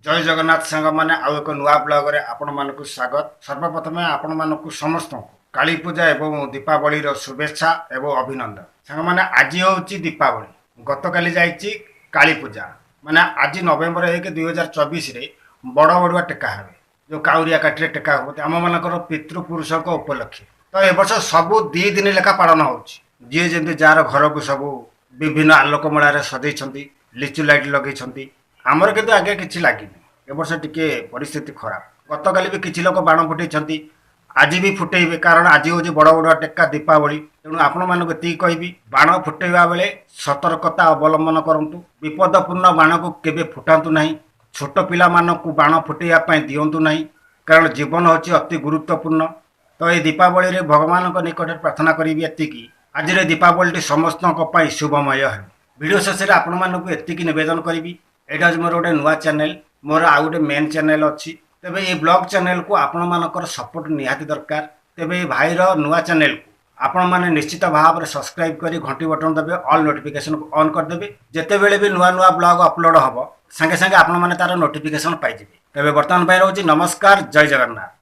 ଜୟ ଜଗନ୍ନାଥ ସାଙ୍ଗମାନେ, ଆଉ ଏକ ନୂଆ ବ୍ଲଗରେ ଆପଣମାନଙ୍କୁ ସ୍ୱାଗତ। ସର୍ବପ୍ରଥମେ ଆପଣମାନଙ୍କୁ ସମସ୍ତଙ୍କୁ କାଳୀ ପୂଜା ଏବଂ ଦୀପାବଳିର ଶୁଭେଚ୍ଛା ଏବଂ ଅଭିନନ୍ଦନ। ସାଙ୍ଗମାନେ, ଆଜି ହେଉଛି ଦୀପାବଳି, ଗତକାଲି ଯାଇଛି କାଳୀ ପୂଜା। ମାନେ ଆଜି ନଭେମ୍ବର 1 2024ରେ ବଡ଼ ବଡ଼ୁଆ ଟେକା ହେବେ, ଯେଉଁ କାଉରିଆ କାଠିରେ ଟେକା ହେବ ଆମମାନଙ୍କର ପିତୃପୁରୁଷଙ୍କ ଉପଲକ୍ଷେ। ତ ଏ ବର୍ଷ ସବୁ 2 ଦିନ ଲେଖା ପାଳନ ହେଉଛି। ଯିଏ ଯେମିତି ଯାହାର ଘରକୁ ସବୁ ବିଭିନ୍ନ ଆଲୋକମାଳାରେ ସଜେଇଛନ୍ତି, ଲିଚୁ ଲାଇଟ୍ ଲଗେଇଛନ୍ତି। ଆମର କିନ୍ତୁ ଆଜ୍ଞା କିଛି ଲାଗିନି। ଏ ବର୍ଷ ଟିକେ ପରିସ୍ଥିତି ଖରାପ। ଗତକାଲି ବି କିଛି ଲୋକ ବାଣ ଫୁଟେଇଛନ୍ତି, ଆଜି ବି ଫୁଟେଇବେ, କାରଣ ଆଜି ହେଉଛି ବଡ଼ ବଡ଼ ଟେକା ଦୀପାବଳି। ତେଣୁ ଆପଣମାନଙ୍କୁ ଏତିକି କହିବି, ବାଣ ଫୁଟେଇବା ବେଳେ ସତର୍କତା ଅବଲମ୍ବନ କରନ୍ତୁ। ବିପଦପୂର୍ଣ୍ଣ ବାଣକୁ କେବେ ଫୁଟାନ୍ତୁ ନାହିଁ। ଛୋଟ ପିଲାମାନଙ୍କୁ ବାଣ ଫୁଟେଇବା ପାଇଁ ଦିଅନ୍ତୁ ନାହିଁ, କାରଣ ଜୀବନ ହେଉଛି ଅତି ଗୁରୁତ୍ୱପୂର୍ଣ୍ଣ। ତ ଏଇ ଦୀପାବଳିରେ ଭଗବାନଙ୍କ ନିକଟରେ ପ୍ରାର୍ଥନା କରିବି ଏତିକି, ଆଜିର ଦୀପାବଳିଟି ସମସ୍ତଙ୍କ ପାଇଁ ଶୁଭମୟ ହେଉ। ଭିଡ଼ିଓ ଶେଷରେ ଆପଣମାନଙ୍କୁ ଏତିକି ନିବେଦନ କରିବି, ଏଇଟା ହେଉଛି ମୋର ଗୋଟେ ନୂଆ ଚ୍ୟାନେଲ, ମୋର ଆଉ ଗୋଟେ ମେନ୍ ଚ୍ୟାନେଲ ଅଛି। ତେବେ ଏଇ ବ୍ଲଗ ଚ୍ୟାନେଲକୁ ଆପଣମାନଙ୍କର ସପୋର୍ଟ ନିହାତି ଦରକାର। ତେବେ ଏଇ ଭାଇର ନୂଆ ଚ୍ୟାନେଲକୁ ଆପଣମାନେ ନିଶ୍ଚିତ ଭାବରେ ସବସ୍କ୍ରାଇବ୍ କରି ଘଣ୍ଟି ବଟନ୍ ଦେବେ, ଅଲ୍ ନୋଟିଫିକେସନକୁ ଅନ୍ କରିଦେବେ। ଯେତେବେଳେ ବି ନୂଆ ନୂଆ ବ୍ଲଗ ଅପଲୋଡ଼ ହେବ, ସାଙ୍ଗେ ସାଙ୍ଗେ ଆପଣମାନେ ତାର ନୋଟିଫିକେସନ ପାଇଯିବେ। ତେବେ ବର୍ତ୍ତମାନ ପାଇଁ ରହୁଛି, ନମସ୍କାର, ଜୟ ଜଗନ୍ନାଥ।